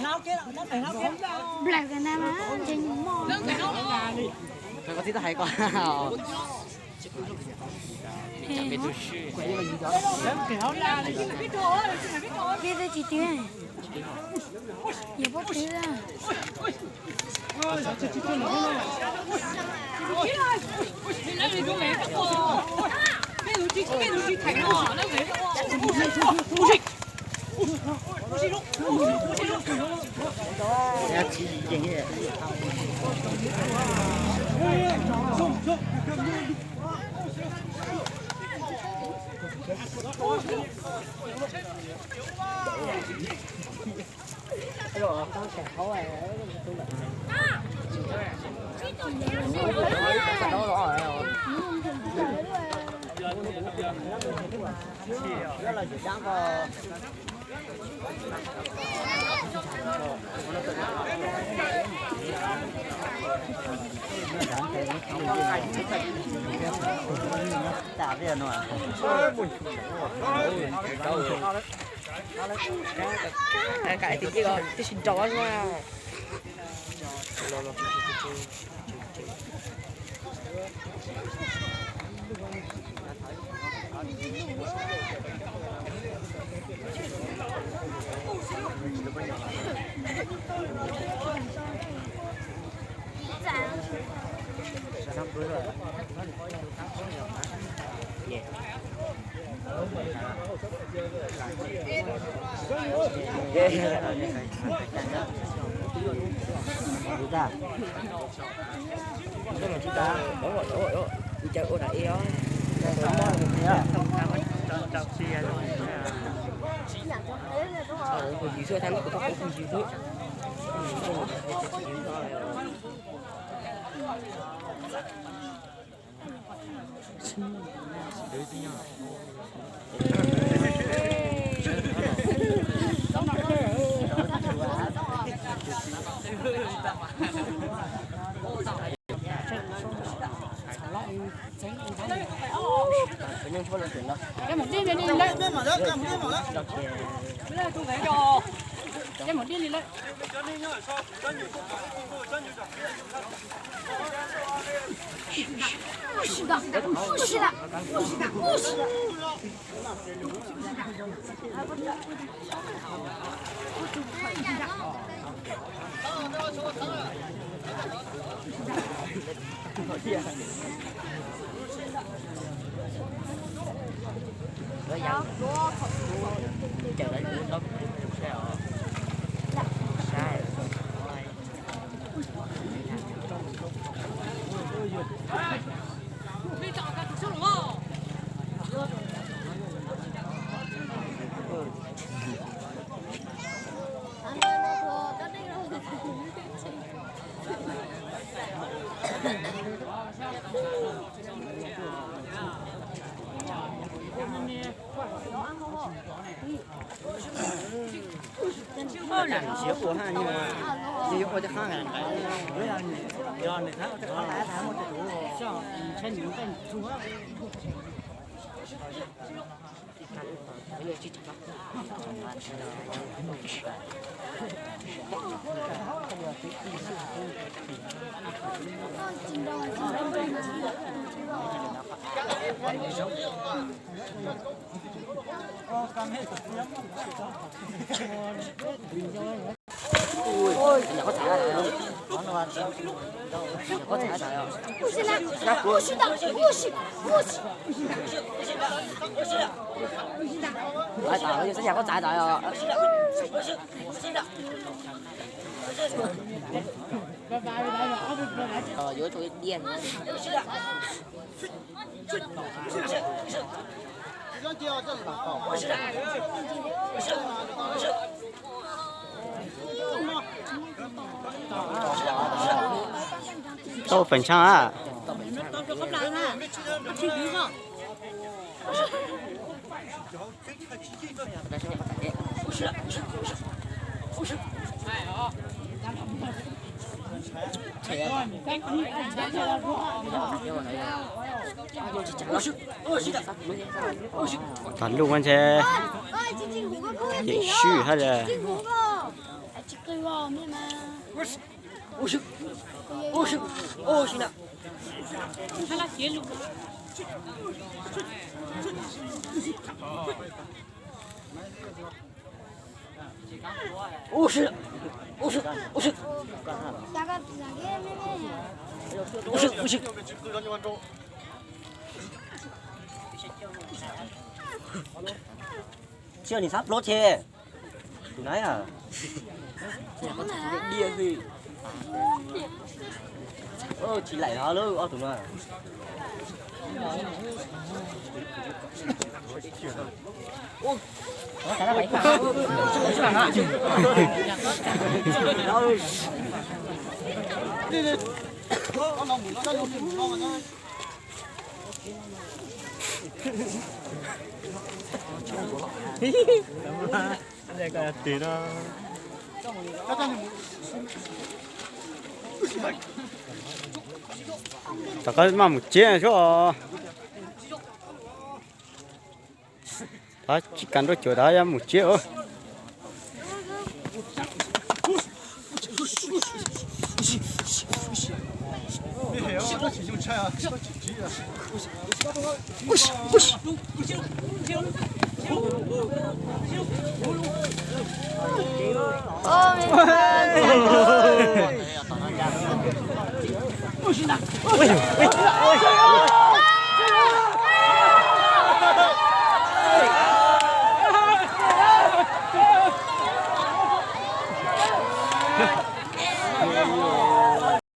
Nplaim ka na mas ntshe nyuam moj. Koj txib tab hais koj. Tib twb tsis twb, yog pob twg. Ka twb tsis nrau na. Yuav tsum diaj. Tau feem tshaaj a. Tag lug ntshe yem swb hab tias. Tsiaj nis xab plaub ces tus nai a, diaj xwb. Tsis laim no lawm ob tug no. Rov qab maj mus tsev os. Tsis kam nrauj cuam, tov mus tsev os.